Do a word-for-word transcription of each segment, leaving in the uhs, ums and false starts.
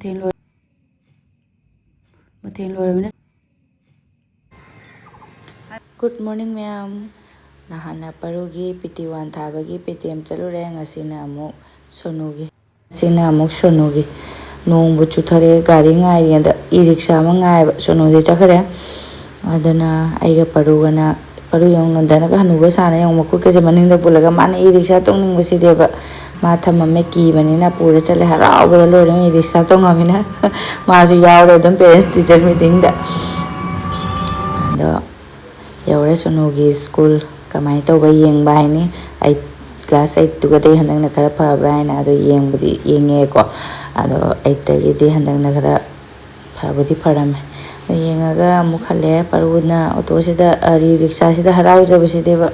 ꯃꯊꯦꯜ ꯂꯣꯏ-, ꯃꯊꯦꯜ ꯂꯣꯏꯔꯕꯅꯤꯅ꯫ Good morning, ꯃꯌꯥꯝ꯫ ꯅꯍꯥꯟꯅ ꯄꯔꯨꯒꯤ ꯄꯤ ꯇꯤ ꯋꯥꯟ ꯊꯥꯕꯒꯤ ꯄꯦ ꯇꯤ ꯑꯦꯝ ꯆꯠꯂꯨꯔꯦ꯫ ꯉꯁꯤꯅ ꯑꯃꯨꯛ ꯁꯣꯅꯨꯒꯤ꯫ ꯉꯁꯤꯅ ꯑꯃꯨꯛ ꯁꯣꯅꯨꯒꯤ꯫ ꯅꯣꯡꯕꯨ ꯆꯨꯊꯔꯛꯑꯦ, ꯒꯥꯔꯤ ꯉꯥꯏꯔꯤꯉꯩꯗ ꯏ ꯔꯤꯛꯁꯥ ꯑꯃ ꯉꯥꯏꯕ꯫ ꯁꯣꯅꯨꯗꯤ ꯆꯠꯈ꯭ꯔꯦ꯫ ꯑꯗꯨꯅ ꯑꯩꯒ ꯄꯔꯨꯒꯅ, ꯄꯔꯨ ꯌꯦꯡꯉꯨ, ꯅꯟꯗꯅꯒ ꯍꯅꯨꯕ ꯁꯥꯅ ꯌꯦꯡꯉꯨ, ꯃꯈꯨꯠꯀꯁꯦ ꯃꯅꯤꯡꯗ ꯄꯨꯜꯂꯒ, ꯃꯥꯅ ꯏ ꯔꯤꯛꯁꯥ ꯇꯣꯡꯅꯤꯡꯕꯁꯤꯗꯤꯕ꯫ ꯃꯥ ꯊꯝꯃꯝꯃꯦ, ꯀꯤꯕꯅꯤꯅ ꯄꯨꯔ ꯆꯠꯂꯦ꯫ ꯍꯔꯥꯎꯕꯗ ꯂꯣꯏꯔꯦ, ꯏ ꯔꯤꯛꯁꯥ ꯇꯣꯡꯉꯝꯃꯤꯅ꯫ ꯃꯥꯁꯨ ꯌꯥꯎꯔꯦ ꯑꯗꯨꯝ parents teacher meeting ꯗ꯫ ꯑꯗꯣ ꯌꯧꯔꯦ ꯁꯣꯅꯨꯒꯤ ꯁ꯭ꯀꯨꯜ꯫ ꯀꯃꯥꯏꯅ ꯇꯧꯕ ꯌꯦꯡꯕ ꯍꯥꯏꯅꯤ, ꯑꯩ class eight ꯇꯨꯒꯗꯤ ꯍꯟꯗꯛꯅ ꯈꯔ ꯐꯕ꯭ꯔꯥ ꯍꯥꯏꯅ꯫ ꯑꯗꯣ ꯌꯦꯡꯕꯗꯤ ꯌꯦꯡꯉꯦꯀꯣ꯫ ꯑꯗꯣ eight ꯇꯒꯤꯗꯤ ꯍꯟꯗꯛꯅ ꯈꯔ ꯐꯕꯨꯗꯤ ꯐꯔꯝꯃꯦ꯫ ꯑꯗꯣ ꯌꯦꯡꯉꯒ ꯑꯃꯨꯛ ꯍꯜꯂꯛꯑꯦ꯫ ꯄꯔꯨꯅ ꯑꯣꯇꯣꯁꯤꯗ, ꯑ, ꯔꯤ ꯔꯤꯛꯁꯥꯁꯤꯗ ꯍꯔꯥꯎꯖꯕꯁꯤꯗꯤꯕ꯫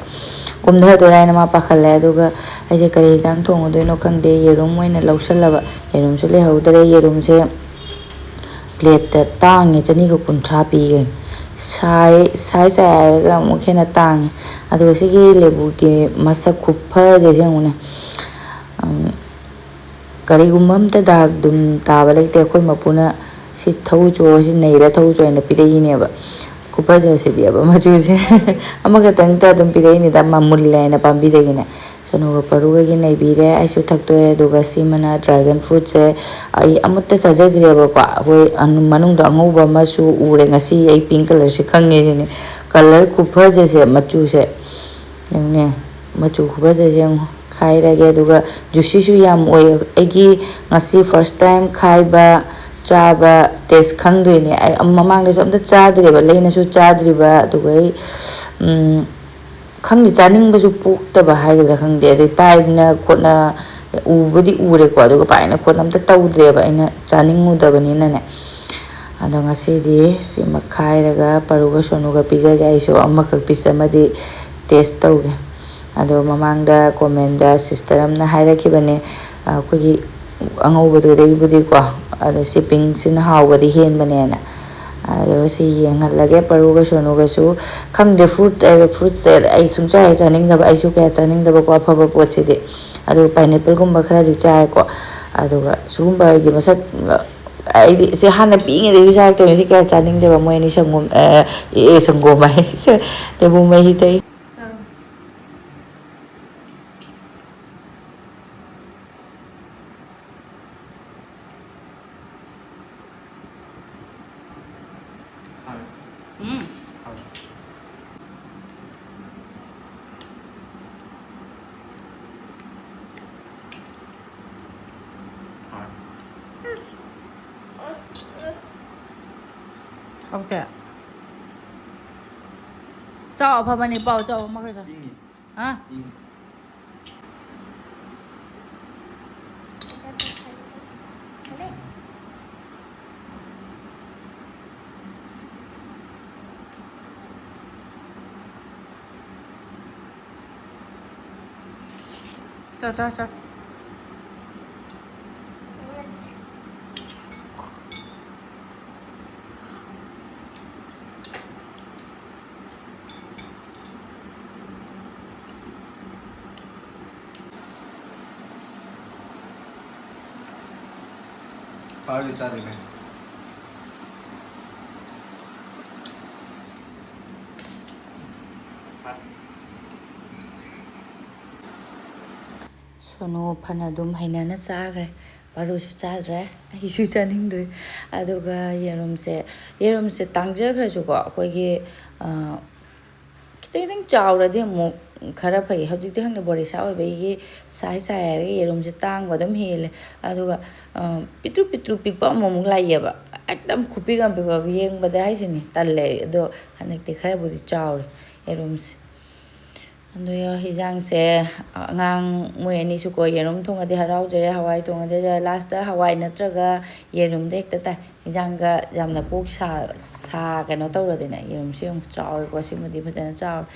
ꯀꯨꯝꯊꯗꯣꯏꯔꯥ ꯍꯥꯏꯅ ꯃꯥ ꯄꯥꯈꯠꯂꯦ꯫ ꯑꯗꯨꯒ ꯑꯩꯁꯦ ꯀꯔꯤ ꯌꯦꯟꯁꯥꯡ ꯊꯣꯡꯉꯨꯗꯣꯏꯅꯣ ꯈꯪꯗꯦ, ꯌꯦꯔꯨꯝ ꯑꯣꯏꯅ ꯂꯧꯁꯜꯂꯕ꯫ ꯌꯦꯔꯨꯝꯁꯨ ꯂꯩꯍꯧꯗ꯭ꯔꯦ꯫ ꯌꯦꯔꯨꯝꯁꯦ plate ꯇ ꯇꯥꯡꯉꯦ, ꯆꯅꯤꯒ ꯀꯨꯟꯊ꯭ꯔꯥ ꯄꯤꯌꯦ꯫ ꯁꯥꯏ, ꯁꯥꯏ ꯆꯥꯏ ꯍꯥꯏꯔꯒ ꯑꯃꯨꯛ ꯍꯦꯟꯅ ꯇꯥꯡꯉꯦ꯫ ꯑꯗꯨꯒ ꯁꯤꯒꯤ ꯂꯦꯕꯨꯒꯤ ꯃꯁꯛ ꯈꯨꯐꯖꯁꯦ ꯌꯦꯡꯉꯨꯅꯦ꯫ ꯎꯝ, ꯀꯔꯤꯒꯨꯝꯕ ꯑꯝꯇ ꯗꯥꯛ ꯗꯨꯝ ꯇꯥꯕ ꯂꯩꯇꯦ꯫ ꯑꯩꯈꯣꯏ ꯃꯄꯨꯅ "ꯁꯤ ꯊꯧꯆꯣ, ꯁꯤ ꯅꯩꯔ ꯊꯧꯆꯣ" ꯍꯥꯏꯅ ꯄꯤꯔꯛꯏꯅꯦꯕ꯫ ꯈꯨꯐꯖꯁꯤꯗꯤ ꯑꯕ ꯃꯆꯨꯁꯦ꯫ ꯑꯃꯈꯛꯇꯪꯇ ꯑꯗꯨꯝ ꯄꯤꯔꯛꯏꯅꯤꯗ, ꯃꯃꯨꯜꯂꯦ ꯍꯥꯏꯅ ꯄꯥꯝꯕꯤꯗꯒꯤꯅꯦ꯫ ꯁꯣꯅꯨꯒ ꯄꯔꯨꯒꯒꯤ ꯅꯩꯕꯤꯔꯦ꯫ ꯑꯩꯁꯨ ꯊꯛꯇꯣꯛꯑꯦ꯫ ꯑꯗꯨꯒ ꯁꯤꯃꯅ dragon fruit ꯁꯦ꯫ ꯑꯩ ꯑꯃꯠꯇ ꯆꯥꯖꯗ꯭ꯔꯦꯕꯀꯣ꯫ ꯑꯩꯈꯣꯏ ꯑꯅꯨ-, ꯃꯅꯨꯡꯗ ꯑꯉꯧꯕ ꯑꯃꯁꯨ ꯎꯔꯦ꯫ ꯉꯁꯤ ꯑꯩ pink colour ꯁꯦ ꯈꯪꯉꯦ ꯁꯤꯅꯦ꯫ Colour ꯈꯨꯐꯖꯁꯦ, ꯃꯆꯨꯁꯦ꯫ ꯌꯦꯡꯉꯨꯅꯦ, ꯃꯆꯨ ꯈꯨꯐꯖꯁꯦ ꯌꯦꯡꯉꯨ꯫ ꯈꯥꯏꯔꯒꯦ꯫ ꯑꯗꯨꯒ juicy ꯁꯨ ꯌꯥꯝ ꯑꯣꯏ꯫ ꯑꯩꯒꯤ ꯉꯁꯤ first time ꯈꯥꯏꯕ, ꯆꯥꯕ, taste ꯈꯪꯗꯣꯏꯅꯦ꯫ ꯑꯩ ꯑꯝ-, ꯃꯃꯥꯡꯗꯁꯨ ꯑꯝꯇ ꯆꯥꯗ꯭ꯔꯤꯕ, ꯂꯩꯅꯁꯨ ꯆꯥꯗ꯭ꯔꯤꯕ꯫ ꯑꯗꯨꯒ ꯑꯩ, ꯎꯝ, ꯈꯪꯗꯦ, ꯆꯥꯅꯤꯡꯕꯁꯨ ꯄꯣꯛꯇꯕ ꯍꯥꯏꯒꯗ꯭ꯔꯥ ꯈꯪꯗꯦ꯫ ꯑꯗꯩ ꯄꯥꯏꯗꯅ ꯈꯣꯠꯅ ꯎꯕꯨꯗꯤ ꯎꯔꯦꯀꯣ, ꯑꯗꯨꯒ ꯄꯥꯏꯅ ꯈꯣꯠꯅ ꯑꯝꯇ ꯇꯧꯗ꯭ꯔꯦꯕ ꯑꯩꯅ ꯆꯥꯅꯤꯡꯉꯨꯗꯕꯅꯤꯅꯅꯦ꯫ ꯑꯗꯣ ꯉꯁꯤꯗꯤ ꯁꯤꯃ ꯈꯥꯏꯔꯒ ꯄꯔꯨꯒ ꯁꯣꯅꯨꯒ ꯄꯤꯖꯒꯦ꯫ ꯑꯩꯁꯨ ꯑꯃꯈꯛ piece ꯑꯃꯗꯤ taste ꯇꯧꯒꯦ꯫ ꯑꯗꯣ ꯃꯃꯥꯡꯗ comment ꯇ sister ꯑꯃꯅ ꯍꯥꯏꯔꯛꯈꯤꯕꯅꯦ, ꯑꯩꯈꯣꯏꯒꯤ ꯑꯉꯧꯕꯗꯨꯗꯒꯤꯕꯨꯗꯤꯀꯣ, ꯑꯗꯣ ꯁꯤ pink ꯁꯤꯅ ꯍꯥꯎꯕꯗꯤ ꯍꯦꯟꯕꯅꯦꯅ꯫ ꯑꯗꯣ ꯁꯤ ꯌꯦꯡꯍꯜꯂꯒꯦ꯫ ꯄꯔꯨꯒ ꯁꯣꯅꯨꯒꯁꯨ ꯈꯪꯗꯦ, fruit ꯍꯥꯏꯕ fruit ꯁꯦ ꯑꯩ ꯁꯨꯡꯆꯥ ꯍꯦꯛ ꯆꯥꯅꯤꯡꯗꯕ, ꯑꯩꯁꯨ ꯀꯌꯥ ꯆꯥꯅꯤꯡꯗꯕꯀꯣ ꯑꯐꯕ ꯄꯣꯠꯁꯤꯗꯤ꯫ ꯑꯗꯨ pineapple ꯒꯨꯝꯕ ꯈꯔꯗꯤ ꯆꯥꯏꯀꯣ, ꯑꯗꯨꯒ ꯁꯤꯒꯨꯝꯕ ꯍꯥꯏꯗꯤ ꯃꯁꯛ ꯑꯩꯗꯤ ꯁꯤ ꯍꯥꯟꯅ ꯄꯤꯛꯏꯉꯩꯗꯒꯤ ꯆꯥꯔꯛꯇꯕꯅꯤ꯫ ꯁꯤ ꯀꯌꯥ ꯆꯥꯅꯤꯡꯗꯦꯕ꯫ ꯃꯣꯏ ꯑꯅꯤ ꯁꯪꯒꯣꯝ, ꯑꯦ, ꯑꯦ, ꯁꯪꯒꯣꯝ ꯍꯥꯏ, ꯁꯦ, ꯂꯦꯕꯨ ꯃꯍꯤ ꯊꯛꯏ꯫ ꯎꯝ꯫ ꯍꯥꯎꯇꯦ꯫ ꯆꯥꯎ, ꯑꯐꯕꯅꯤ, ꯄꯥꯎ ꯆꯥꯎ, ꯃꯈꯩ ꯆꯥꯎ꯫ ꯏꯪꯉꯤ꯫ ꯍꯥ? ꯏꯪꯉꯤ꯫ ꯆꯥꯎ, ꯆꯥꯎ, ꯆꯥꯎ꯫ ꯆꯥꯔꯁꯨ ꯆꯥꯗꯣꯏꯅꯦ꯫ ꯁꯣꯅꯨ ꯐꯅ ꯑꯗꯨꯝ ꯍꯩꯅꯅ ꯆꯥꯈ꯭ꯔꯦ꯫ ꯄꯥꯔꯨꯁꯨ ꯆꯥꯗ꯭ꯔꯦ, ꯑꯩꯁꯨ ꯆꯥꯅꯤꯡꯗ꯭ꯔꯦ꯫ ꯑꯗꯨꯒ ꯌꯦꯔꯨꯝꯁꯦ, ꯌꯦꯔꯨꯝꯁꯦ ꯇꯥꯡꯖꯈ꯭ꯔꯁꯨꯀꯣ, ꯑꯩꯈꯣꯏꯒꯤ, ꯑ, ꯈꯤꯇꯪ ꯈꯤꯇꯪ ꯆꯥꯎꯔꯗꯤ ꯑꯃꯨꯛ ꯈꯔ ꯐꯩ꯫ ꯍꯧꯖꯤꯛꯇꯤ ꯈꯪꯗꯦ, ꯕꯣꯔꯤꯁꯥ ꯑꯣꯏꯕꯒꯤ ꯁꯥꯏ ꯁꯥꯏ ꯍꯥꯏꯔꯒ ꯌꯦꯔꯨꯝꯁꯦ ꯇꯥꯡꯕ ꯑꯗꯨꯝ ꯍꯦꯜꯂꯦ꯫ ꯑꯗꯨꯒ, ꯑ, ꯄꯤꯛꯇ꯭ꯔꯨ ꯄꯤꯛꯇ꯭ꯔꯨ ꯄꯤꯛꯄ ꯑꯃꯃꯨꯛ ꯂꯥꯛꯑꯦꯕ꯫ ꯑꯦꯛꯗꯝ ꯈꯨꯄꯤꯛ ꯑꯃ ꯄꯤꯛꯄ, ꯌꯦꯡꯕꯗ ꯍꯥꯏꯁꯤꯅꯤ, ꯇꯜꯂꯦ꯫ ꯑꯗꯣ ꯍꯟꯗꯛꯇꯤ ꯈꯔꯕꯨꯗꯤ ꯆꯥꯎꯔꯦ ꯌꯦꯔꯨꯝꯁꯦ꯫ ꯑꯗꯣ ꯍꯤꯟꯖꯥꯡꯁꯦ, ꯑꯉꯥꯡ ꯃꯣꯏ ꯑꯅꯤꯁꯨꯀꯣ, ꯌꯦꯔꯨꯝ ꯊꯣꯡꯉꯗꯤ ꯍꯔꯥꯎꯖꯔꯦ, ꯍꯋꯥꯏ ꯊꯣꯡꯉꯗꯤ ꯍꯔꯥꯎꯖꯔꯦ꯫ ꯂꯥꯁꯇ ꯍꯋꯥꯏ ꯅꯠꯇ꯭ꯔꯒ ꯌꯦꯔꯨꯝꯗ ꯍꯦꯛꯇ ꯇꯥꯏ꯫ ꯍꯤꯟꯖꯥꯡꯒ ꯌꯥꯝꯅ ꯀꯣꯛ ꯁꯥ-, ꯁꯥ-, ꯀꯩꯅꯣ ꯇꯧꯔꯗꯤꯅꯦ, ꯌꯦꯔꯨꯝꯁꯦ ꯌꯥꯝ ꯆꯥꯎꯋꯦꯀꯣ꯫ ꯁꯤꯃꯗꯤ ꯐꯖꯅ ꯆꯥꯎꯔꯦ꯫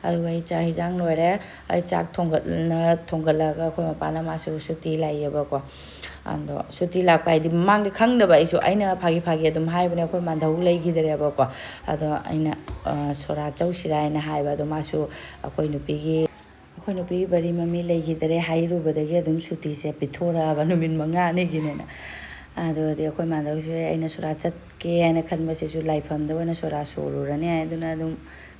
ꯑꯗꯨꯒ ꯑꯩ ꯆꯥꯛ ꯍꯤꯟꯖꯥꯡ ꯂꯣꯏꯔꯦ꯫ ꯑꯩ ꯆꯥꯛ ꯊꯣꯡꯒꯠꯂ-, ꯊꯣꯡꯒꯠꯂꯒ ꯑꯩꯈꯣꯏ ꯃꯄꯥꯅ, ꯃꯥꯁꯨ ꯁꯨꯇꯤ ꯂꯥꯛꯏꯌꯦꯕꯀꯣ꯫ ꯑꯗꯣ ꯁꯨꯇꯤ ꯂꯥꯛꯄ ꯍꯥꯏꯗꯤ ꯃꯃꯥꯡꯗ ꯈꯪꯗꯕ ꯑꯩꯁꯨ, ꯑꯩꯅ ꯐꯥꯒꯤ ꯐꯥꯒꯤ ꯑꯗꯨꯝ ꯍꯥꯏꯕꯅꯦ, ꯑꯩꯈꯣꯏ ꯃꯥꯟꯙꯧ ꯂꯩꯈꯤꯗ꯭ꯔꯦꯕꯀꯣ꯫ ꯑꯗꯣ ꯑꯩꯅ, ꯑ, ꯁꯣꯔꯥꯠ ꯆꯧꯁꯤꯔꯥ ꯍꯥꯏꯅ ꯍꯥꯏꯕ꯫ ꯑꯗꯣ ꯃꯥꯁꯨ ꯑꯩꯈꯣꯏ ꯅꯨꯄꯤꯒꯤ, ꯑꯩꯈꯣꯏ ꯅꯨꯄꯤꯒꯤ ꯕꯥꯔꯤ ꯃꯃꯤ ꯂꯩꯈꯤꯗꯔꯦ ꯍꯥꯏꯔꯨꯕꯗꯒꯤ ꯑꯗꯨꯝ ꯁꯨꯇꯤꯁꯦ ꯄꯤꯊꯣꯔꯛꯑꯕ ꯅꯨꯃꯤꯠ ꯃꯉꯥꯅꯤꯒꯤꯅꯦꯅ꯫ ꯑꯗꯨꯗꯤ ꯑꯩꯈꯣꯏ ꯃꯥꯗꯧꯁꯦ ꯑꯩꯅ ꯁꯣꯔꯥ ꯆꯠꯀꯦ ꯍꯥꯏꯅ ꯈꯟꯕꯁꯤꯁꯨ ꯂꯥꯏꯐꯝꯗ ꯑꯣꯏꯅ ꯁꯣꯔꯥ ꯁꯣꯔꯨꯔꯅꯤ ꯍꯥꯏꯗꯨꯅ ꯑꯗꯨꯝ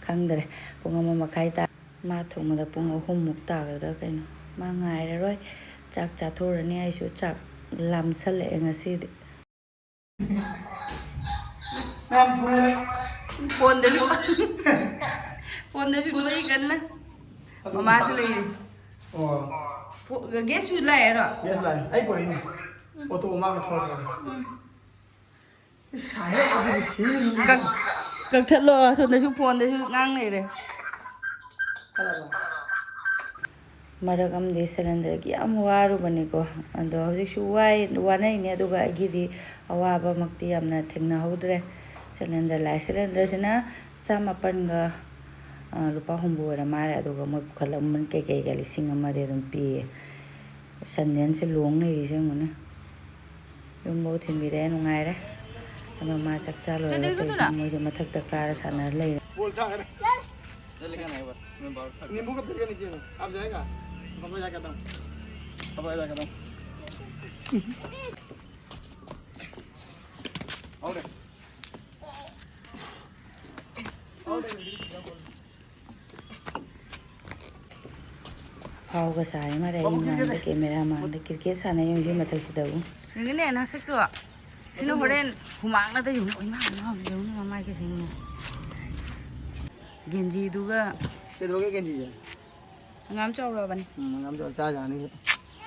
ꯈꯪꯗ꯭ꯔꯦ꯫ ꯄꯨꯡ ꯑꯃ ꯃꯈꯥꯏ ꯇꯥ-, ꯃꯥ ꯊꯣꯡꯕꯗ ꯄꯨꯡ ꯑꯍꯨꯝꯃꯨꯛ ꯇꯥꯒꯗ꯭ꯔꯥ ꯀꯩꯅꯣ꯫ ꯃꯥ ꯉꯥꯏꯔꯔꯣꯏ꯫ ꯆꯥꯛ ꯆꯥꯊꯣꯛꯎꯔꯅꯤ꯫ ꯑꯩꯁꯨ ꯆꯥꯛ ꯂꯥꯝꯁꯜꯂꯛꯑꯦ ꯉꯁꯤꯗꯤ꯫ ꯌꯥꯝ ꯊꯨꯔꯦ꯫ ꯐꯣꯟꯗꯁꯨ, ꯐꯣꯟꯗꯁꯨ ꯅꯣꯛꯏ ꯀꯟꯅ꯫ ꯑꯗꯨ ꯃꯃꯥꯁꯨ ꯂꯩꯔꯤ꯫ ꯑꯣ꯫ ꯐꯣ-, ꯒꯦꯁꯁꯨ ꯂꯥꯛꯑꯦꯔꯣ? ꯒꯦꯁ ꯂꯥꯛꯑꯦ꯫ ꯑꯩ ꯄꯨꯔꯛꯏꯅꯦ꯫ ꯑꯣꯇꯣ ꯃꯥꯒ ꯊꯣꯛꯈ꯭ꯔꯦ꯫ ꯎꯝ꯫ ꯏꯁ, ꯁꯥꯏꯍꯦ, ꯑꯁꯤꯗꯤ ꯁꯤꯔꯤꯅꯤ꯫ ꯀꯛ-, ꯀꯛꯊꯠꯂꯣ, ꯑꯁꯣꯝꯗꯁꯨ ꯐꯣꯟꯗꯁꯨ ꯉꯥꯡ ꯂꯩꯔꯦ꯫ ꯈꯜꯂꯕ? ꯃꯔꯛ ꯑꯃꯗꯤ ꯁꯤꯂꯤꯟꯗꯔꯒꯤ ꯌꯥꯝ ꯋꯥꯔꯨꯕꯅꯤꯀꯣ꯫ ꯑꯗꯣ ꯍꯧꯖꯤꯛꯁꯨ ꯋꯥꯏ-, ꯋꯥꯅꯩꯅꯦ, ꯑꯗꯨꯒ ꯑꯩꯒꯤꯗꯤ ꯑꯋꯥꯕꯃꯛꯇꯤ ꯌꯥꯝꯅ ꯊꯦꯡꯅꯍꯧꯗ꯭ꯔꯦ꯫ ꯁꯤꯂꯤꯟꯗꯔ ꯂꯥꯛꯑꯦ꯫ ꯁꯤꯂꯤꯟꯗꯔꯁꯤꯅ ꯆꯥꯃꯥꯄꯟꯒ, ꯑ, ꯂꯨꯄꯥ ꯍꯨꯝꯐꯨ ꯑꯣꯏꯔ ꯃꯥꯜꯂꯦ꯫ ꯑꯗꯨꯒ ꯃꯣꯏ ꯄꯨꯈꯠꯂꯝꯕꯅ ꯀꯩꯀꯩꯒ ꯂꯤꯁꯤꯡ ꯑꯃꯗꯤ ꯑꯗꯨꯝ ꯄꯤꯌꯦ꯫ ꯁꯟꯗꯦꯟꯁꯦ ꯂꯣꯡ ꯂꯩꯔꯤꯁꯦ ꯌꯦꯡꯉꯨꯅꯦ꯫ ꯌꯨꯝꯐꯧ ꯊꯤꯟꯕꯤꯔꯛꯑꯦ, ꯅꯨꯡꯉꯥꯏꯔꯦ꯫ ꯑꯗꯣ ꯃꯥ ꯆꯥꯛ ꯆꯥ ꯂꯣꯏꯔꯒ ꯀꯩꯗꯧꯔꯤꯅꯣ ꯇꯧꯔꯤꯁꯦ, ꯑꯗꯨꯅ? ꯃꯣꯏꯁꯦ ꯃꯊꯛꯇ ꯀꯥꯔ ꯁꯥꯟꯅꯔ ꯂꯩꯔꯦ꯫ बोल क्या है? चल लेके आना एक बार। मैं बाहर उठा नींबू का पेड़ का नीचे है। आप जाएगा? पापा जाके आता हूँ। पापा जाके आता हूँ। आओ रे। आओ रे। ꯐꯥꯎꯒ ꯁꯥꯔꯤ ꯃꯥꯜꯂꯦ ꯑꯩ ꯃꯥꯡꯗ, ꯀꯦꯃꯦꯔꯥ ꯃꯥꯡꯗ ꯀ꯭ꯔꯤꯀꯦꯠ ꯁꯥꯟꯅꯩ ꯍꯧꯖꯤꯛ ꯃꯊꯛꯁꯤꯗꯕꯨ꯫ ꯌꯦꯡꯉꯤꯅꯦ ꯅꯁꯛꯇꯣ꯫ ꯁꯤꯅ ꯍꯣꯔꯦꯟ ꯍꯨꯃꯥꯡꯅꯗ ꯌꯦꯡꯉꯨ꯫ ꯏꯃꯥ, ꯏꯃꯥ, ꯌꯦꯡꯉꯨꯅꯦ ꯃꯃꯥꯏꯒꯁꯦ ꯌꯦꯡꯉꯨꯅꯦ꯫ ꯒꯦꯟꯖꯤꯗꯨꯒ꯫ ꯀꯩꯗꯧꯔꯒꯦ ꯒꯦꯟꯖꯤꯁꯦ? ꯍꯪꯒꯥꯝ ꯆꯥꯎꯔꯕꯅꯤ꯫ ꯎꯝ, ꯍꯪꯒꯥꯝ ꯆꯥꯎ-, ꯆꯥ ꯌꯥꯅꯤ꯫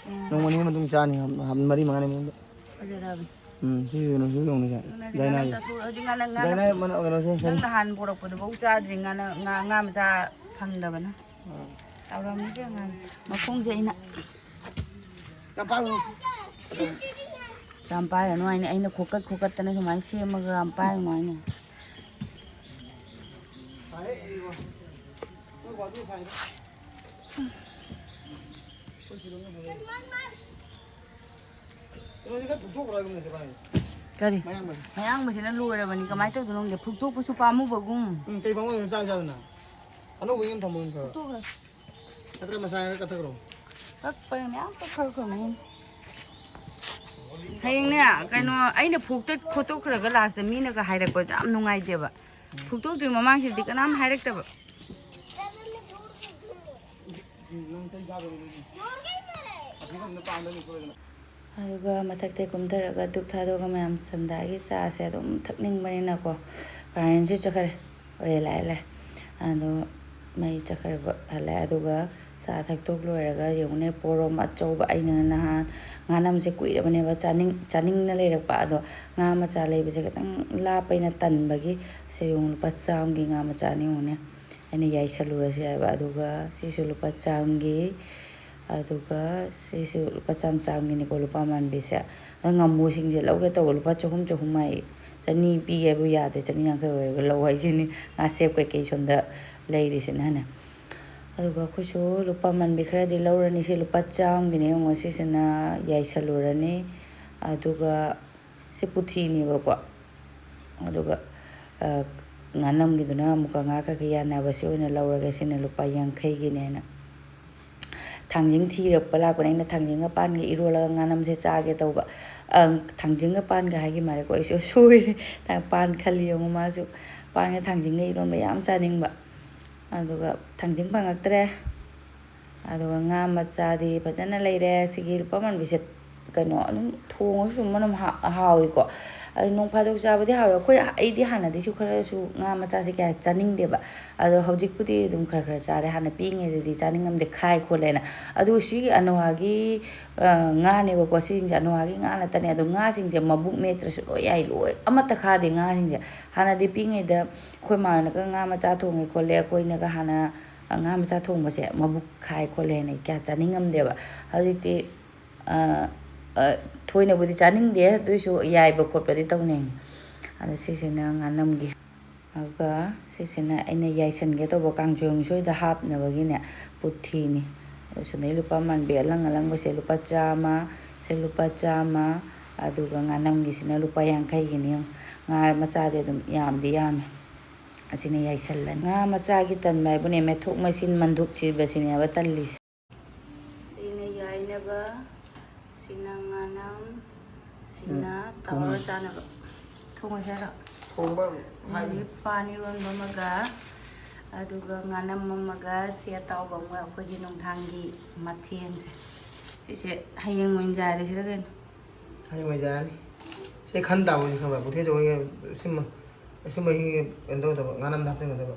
ꯎꯝ꯫ ꯅꯣꯡꯃ ꯅꯤꯅꯤ ꯃꯇꯨꯡ ꯆꯥꯅꯤ, ꯍꯞ-, ꯍꯞ-, ꯃꯔꯤ ꯃꯉꯥꯅꯤ ꯃꯇꯨꯡꯗ꯫ ꯐꯖꯔꯕꯅꯤ꯫ ꯎꯝ, ꯁꯤ ꯌꯦꯡꯉꯨ, ꯁꯤ ꯌꯦꯡꯉꯨ, ꯁꯦ꯫ ꯑꯗꯨꯅ ꯍꯧꯖꯤꯛ ꯉꯥ ꯖꯥꯏꯅꯥꯒꯤ꯫ ꯆꯥꯊꯣꯛ-, ꯍꯧꯖꯤꯛ ꯉꯥ ꯅꯪ, ꯉꯥ ꯖꯥꯏꯅꯥ ꯅꯪ, ꯃꯅ-, ꯀꯩꯅꯣꯁꯦ, ꯅꯪ ꯁꯦ꯫ ꯅꯍꯥꯟ ꯄꯣꯔꯛꯄꯗꯨꯐꯥꯎ ꯆꯥꯗ꯭ꯔꯤ, ꯉꯥ ꯅꯪ, ꯉꯥ, ꯉꯥ ꯃꯆꯥ ꯐꯪꯗꯕꯅ꯫ ꯑꯥ꯫ ꯆꯥꯎꯔꯝꯅꯤꯁꯦ ꯉꯥ꯫ ꯃꯈꯣꯡꯁꯦ ꯑꯩꯅ ꯌꯥꯝ ꯄꯥꯏꯒꯅꯨ꯫ ꯏꯁ! ꯌꯥꯝ ꯄꯥꯏꯒꯅꯨ ꯍꯥꯏꯅꯤ, ꯑꯩꯅ ꯈꯣꯀꯠ ꯈꯣꯀꯠꯇꯅ ꯁꯨꯃꯥꯏꯅ ꯁꯦꯝꯃꯒ ꯌꯥꯝ ꯄꯥꯏꯒꯅꯨ ꯍꯥꯏꯅꯤ꯫ ꯁꯥꯏꯍꯦ, ꯏꯕꯣ꯫ ꯅꯣꯏ ꯒꯨꯍꯥꯇꯤ ꯁꯥꯏꯗ꯫ ꯑꯩꯈꯣꯏ ꯁꯤꯗꯅ ꯐꯖꯩ꯫ ꯀꯩꯅꯣꯁꯦ ꯈꯔ ꯐꯨꯛꯇꯣꯛꯈ꯭ꯔꯣ ꯍꯥꯏꯒꯨꯝꯅꯁꯦ ꯚꯥꯏ꯫ ꯀꯔꯤ? ꯃꯌꯥꯡꯕꯁꯦ꯫ ꯃꯌꯥꯡꯕꯁꯤꯅ ꯂꯣꯏꯔꯕꯅꯤ꯫ ꯀꯃꯥꯏꯅ ꯇꯧꯗꯣꯏꯅꯣ ꯈꯪꯗꯦ꯫ ꯐꯨꯛꯇꯣꯛꯄꯁꯨ ꯄꯥꯝꯃꯨꯕꯒꯨꯝ꯫ ꯎꯝ, ꯀꯩ ꯄꯥꯝꯃꯨꯏꯅꯣ ꯆꯥ ꯆꯥꯗꯅ? ꯑꯅꯧꯕ ꯌꯨꯝ ꯊꯝꯃꯣ ꯈꯔ꯫ ꯐꯨꯛꯇꯣꯛꯈ꯭ꯔꯦ꯫ ꯅꯠꯇ꯭ꯔ ꯃꯁꯥ ꯈꯔ ꯀꯛꯊꯈ꯭ꯔꯣ꯫ ꯀꯛꯄꯅꯦ ꯃꯌꯥꯝ ꯀꯛꯈ꯭ꯔ ꯀꯛꯈ꯭ꯔꯕꯅꯦ꯫ ꯍꯌꯦꯡꯅꯦ, ꯀꯩꯅꯣ, ꯑꯩꯅ ꯐꯨꯛꯇ ꯈꯣꯠꯇꯣꯛꯈ꯭ꯔꯒ ꯂꯥꯁꯇ ꯃꯤꯅꯒ ꯍꯥꯏꯔꯛꯄꯗꯣ ꯌꯥꯝ ꯅꯨꯡꯉꯥꯏꯇꯦꯕ꯫ ꯐꯨꯛꯇꯣꯛꯇ꯭ꯔꯤ ꯃꯃꯥꯡꯁꯤꯗꯤ ꯀꯅꯥꯝ ꯍꯥꯏꯔꯛꯇꯕ꯫ ꯑꯗꯨꯒ ꯃꯊꯛꯇ ꯀꯨꯝꯊꯔꯒ ꯙꯨꯞ ꯊꯥꯗꯣꯛꯑꯒ ꯃꯌꯥꯝ ꯁꯟꯗꯥꯒꯤ ꯆꯥꯁꯦ ꯑꯗꯨꯝ ꯊꯛꯅꯤꯡꯕꯅꯤꯅꯀꯣ꯫ ꯀꯔꯦꯟꯁꯨ ꯆꯠꯈ꯭ꯔꯦ꯫ ꯑꯣꯏ, ꯂꯥꯛꯑꯦ, ꯂꯥꯛꯑꯦ꯫ ꯑꯗꯣ ꯃꯩ ꯆꯠꯈ꯭ꯔꯕ ꯍꯜꯂꯛꯑꯦ꯫ ꯑꯗꯨꯒ ꯆꯥ ꯊꯛꯇꯣꯛ ꯂꯣꯏꯔꯒ ꯌꯦꯡꯉꯨꯅꯦ, ꯄꯣꯔꯣꯝ ꯑꯆꯧꯕ, ꯑꯩꯅ ꯅꯍꯥꯟ ꯉꯥꯅꯝꯁꯦ ꯀꯨꯏꯔꯕꯅꯦꯕ ꯆꯥꯅꯤꯡ-, ꯆꯥꯅꯤꯡꯅ ꯂꯩꯔꯛꯄ꯫ ꯑꯗꯣ ꯉꯥ ꯃꯆꯥ ꯂꯩꯕꯁꯦ ꯈꯤꯇꯪ ꯂꯥꯞꯄꯩꯅ ꯇꯟꯕꯒꯤ, ꯁꯤ ꯌꯦꯡꯉꯨ, ꯂꯨꯄꯥ ꯆꯥꯝꯃꯒꯤ ꯉꯥ ꯃꯆꯥꯅꯤ ꯌꯦꯡꯉꯨꯅꯦ꯫ ꯑꯩꯅ ꯌꯥꯏꯁꯜꯂꯨꯔꯁꯤ ꯍꯥꯏꯕ꯫ ꯑꯗꯨꯒ ꯁꯤꯁꯨ ꯂꯨꯄꯥ ꯆꯥꯝꯃꯒꯤ, ꯑꯗꯨꯒ ꯁꯤꯁꯨ ꯂꯨꯄꯥ ꯆꯥꯝ ꯆꯥꯝꯒꯤꯅꯤꯀꯣ, ꯂꯨꯄꯥ ꯃꯥꯟꯕꯤꯁꯦ꯫ ꯑꯗ ꯉꯥꯃꯨꯁꯤꯡꯁꯦ ꯂꯧꯒꯦ ꯇꯧꯕ, ꯂꯨꯄꯥ ꯆꯍꯨꯝ, ꯆꯍꯨꯝ ꯍꯥꯏ꯫ ꯆꯅꯤ ꯄꯤꯒꯦꯕꯨ ꯌꯥꯗꯦ, ꯆꯅꯤ ꯌꯥꯡꯈꯩ ꯑꯣꯏꯔꯒ ꯂꯧ ꯍꯥꯏꯁꯤꯅꯤ꯫ ꯉꯥꯁꯦꯞ ꯀꯩꯀꯩ ꯁꯣꯝꯗ ꯂꯩꯔꯤꯁꯤꯅ ꯍꯥꯟꯅ꯫ ꯑꯗꯨꯒ ꯑꯩꯈꯣꯏꯁꯨ ꯂꯨꯄꯥ ꯃꯥꯟꯕꯤ ꯈꯔꯗꯤ ꯂꯧꯔꯅꯤ꯫ ꯁꯤ ꯂꯨꯄꯥ ꯆꯥꯝꯒꯤꯅꯦ ꯌꯦꯡꯉꯣ, ꯁꯤꯁꯤꯅ ꯌꯥꯏꯁꯜꯂꯨꯔꯅꯤ꯫ ꯑꯗꯨꯒ ꯁꯤ ꯄꯨꯊꯤꯅꯦꯕꯀꯣ꯫ ꯑꯗꯨꯒ, ꯑ, ꯉꯥꯅꯝꯒꯤꯗꯨꯅ ꯑꯃꯨꯛꯀ ꯉꯥ ꯈꯔ ꯈꯔ ꯌꯥꯟꯅꯕꯁꯤ ꯑꯣꯏꯅ ꯂꯧꯔꯒꯦ꯫ ꯁꯤꯅ ꯂꯨꯄꯥ ꯌꯥꯡꯈꯩꯒꯤꯅꯦꯅ꯫ ꯊꯥꯡꯖꯤꯡ ꯊꯤꯔꯛꯄ ꯂꯥꯛꯄꯅꯦ꯫ ꯑꯩꯅ ꯊꯥꯡꯖꯤꯡꯒ ꯄꯥꯟꯒ ꯏꯔꯣꯜꯂꯒ ꯉꯥꯅꯝꯁꯦ ꯆꯥꯒꯦ ꯇꯧꯕ꯫ ꯑꯪ, ꯊꯥꯡꯖꯤꯡꯒ ꯄꯥꯟꯒ ꯍꯥꯏꯒꯤ ꯃꯥꯜꯂꯦꯀꯣ꯫ ꯑꯩꯁꯨ ꯁꯣꯏꯔꯦ꯫ ꯊꯥꯡ-, ꯄꯥꯟ ꯈꯜꯂꯤ ꯌꯦꯡꯉꯨ ꯃꯥꯁꯨ꯫ ꯄꯥꯟꯒ ꯊꯥꯡꯖꯤꯡꯒ ꯏꯔꯣꯟꯕ ꯌꯥꯝ ꯆꯥꯅꯤꯡꯕ꯫ ꯑꯗꯨꯒ ꯊꯥꯡꯖꯤꯡ ꯐꯪꯉꯛꯇ꯭ꯔꯦ꯫ ꯑꯗꯨꯒ ꯉꯥ ꯃꯆꯥꯗꯤ ꯐꯖꯅ ꯂꯩꯔꯦ꯫ ꯁꯤꯒꯤ ꯂꯨꯄꯥ ꯃꯥꯟꯕꯤꯁꯦ ꯀꯩꯅꯣ, ꯑꯗꯨꯝ ꯊꯣꯡꯉꯁꯨ ꯑꯗꯨꯝ ꯃꯅꯝ ꯍꯥ-, ꯍꯥꯎꯋꯤꯀꯣ꯫ ꯑꯗꯨ ꯅꯣꯡ ꯐꯥꯗꯣꯛ ꯆꯥꯕꯗꯤ ꯍꯥꯎꯋꯦ꯫ ꯑꯩꯈꯣꯏ, ꯑꯩꯗꯤ ꯍꯥꯟꯅꯗꯩꯁꯨ ꯈꯔꯁꯨ ꯉꯥ ꯃꯆꯥꯁꯦ ꯀꯌꯥ ꯆꯥꯅꯤꯡꯗꯦꯕ꯫ ꯑꯗꯣ ꯍꯧꯖꯤꯛꯄꯨꯗꯤ ꯑꯗꯨꯝ ꯈꯔ ꯈꯔ ꯆꯥꯔꯦ꯫ ꯍꯥꯟꯅ ꯄꯤꯛꯏꯉꯩꯗꯗꯤ ꯆꯥꯅꯤꯡꯉꯝꯗꯦ, ꯈꯥꯏ ꯈꯣꯠꯂꯦꯅ꯫ ꯑꯗꯨ ꯁꯤꯒꯤ ꯑꯅꯣꯍꯥꯒꯤ, ꯑ, ꯉꯥꯅꯦꯕꯀꯣ꯫ ꯁꯤꯁꯤꯡꯁꯦ ꯑꯅꯣꯍꯥꯒꯤ ꯉꯥ ꯅꯠꯇꯅꯦ꯫ ꯑꯗꯣ ꯉꯥꯁꯤꯡꯁꯦ ꯃꯕꯨꯛ ꯃꯦꯠꯇ꯭ꯔꯁꯨ ꯂꯣꯏ ꯌꯥꯏ, ꯂꯣꯏ ꯑꯃꯠꯇ ꯈꯥꯗꯦ ꯉꯥꯁꯤꯡꯁꯦ꯫ ꯍꯥꯟꯅꯗꯤ ꯄꯤꯛꯏꯉꯩꯗ ꯑꯩꯈꯣꯏ ꯃꯥꯅꯒ ꯉꯥ ꯃꯆꯥ ꯊꯣꯡꯉꯦ ꯈꯣꯠꯂꯦ, ꯑꯩꯈꯣꯏꯅꯒ ꯍꯥꯟꯅ ꯉꯥ ꯃꯆꯥ ꯊꯣꯡꯕꯁꯦ ꯃꯕꯨꯛ ꯈꯥꯏ ꯈꯣꯠꯂꯦꯅ ꯀꯌꯥ ꯆꯥꯅꯤꯡꯉꯝꯗꯦꯕ꯫ ꯍꯧꯖꯤꯛꯇꯤ, ꯑ, ꯑ, ꯊꯣꯏꯅꯕꯨꯗꯤ ꯆꯥꯅꯤꯡꯗꯦ, ꯑꯗꯨꯏꯁꯨ ꯌꯥꯏꯕ ꯈꯣꯠꯄꯗꯤ ꯇꯧꯅꯤꯡꯉꯤ꯫ ꯑꯗꯣ ꯁꯤꯁꯤꯅ ꯉꯥꯅꯝꯒꯤ꯫ ꯑꯗꯨꯒ ꯁꯤꯁꯤꯅ ꯑꯩꯅ ꯌꯥꯏꯁꯟꯒꯦ ꯇꯧꯕ ꯀꯥꯡꯖꯣꯡꯁꯣꯏꯗ ꯍꯥꯞꯅꯕꯒꯤꯅꯦ, ꯄꯨꯊꯤꯅꯤ꯫ ꯑꯗꯣ ꯁꯤꯗꯩ ꯂꯨꯄꯥ ꯃꯥꯟꯕꯤ ꯑꯂꯪ ꯑꯂꯪꯕꯁꯦ ꯂꯨꯄꯥ ꯆꯥꯝꯃ, ꯁꯤ ꯂꯨꯄꯥ ꯆꯥꯝꯃ, ꯑꯗꯨꯒ ꯉꯥꯅꯝꯒꯤꯁꯤꯅ ꯂꯨꯄꯥ ꯌꯥꯡꯈꯩꯒꯤꯅꯤ꯫ ꯉꯥ ꯃꯆꯥꯗꯤ ꯑꯗꯨꯝ ꯌꯥꯝꯗꯤ ꯌꯥꯝꯃꯦ꯫ ꯑꯁꯤꯅ ꯌꯥꯏꯁꯜꯂꯅꯤ꯫ ꯉꯥ ꯃꯆꯥꯒꯤ ꯇꯟꯕ ꯍꯥꯏꯕꯨꯅꯦ, ꯃꯦꯠꯊꯣꯛ ꯃꯦꯠꯁꯤꯟ ꯃꯟꯗꯨꯛ ꯁꯤꯕꯁꯤꯅꯦꯕ ꯇꯜꯂꯤꯁꯦ꯫ ꯁꯤꯅ ꯌꯥꯏꯅꯕ, ꯁꯤꯅ ꯉꯥꯅꯝ, ꯇꯧꯔ ꯆꯥꯅꯕ ꯊꯣꯡꯉꯁꯦ ꯍꯥꯏꯔꯣ? ꯊꯣꯡꯕ ꯍꯥꯏꯗꯤ ꯍꯥꯏꯗꯤ ꯄꯥꯟ ꯏꯔꯣꯟꯕ ꯑꯃꯒ, ꯑꯗꯨꯒ ꯉꯥꯅꯝ ꯑꯃꯒ, ꯁꯤ ꯑꯇꯥꯎꯕ ꯑꯃꯒ, ꯑꯩꯈꯣꯏꯒꯤ ꯅꯨꯡꯗꯥꯡꯒꯤ ꯃꯊꯦꯜꯁꯦ꯫ ꯁꯤꯁꯦ ꯍꯌꯦꯡ ꯑꯣꯏꯅ ꯌꯥꯏꯔꯁꯤꯔ ꯀꯩꯅꯣ? ꯍꯌꯦꯡ ꯑꯣꯏꯅ ꯌꯥꯔꯅꯤ꯫ ꯁꯤ ꯈꯟ ꯇꯥꯕꯅꯤ ꯈꯪꯕ꯭ꯔꯥ? ꯄꯨꯊꯦ ꯆꯧ ꯁꯤꯃ, ꯁꯤꯃ ꯍꯤꯡꯉꯦ ꯀꯩꯅꯣ ꯇꯧꯒꯗꯕ, ꯉꯥꯅꯝꯗ ꯍꯥꯞꯆꯤꯟꯒꯗꯕ꯫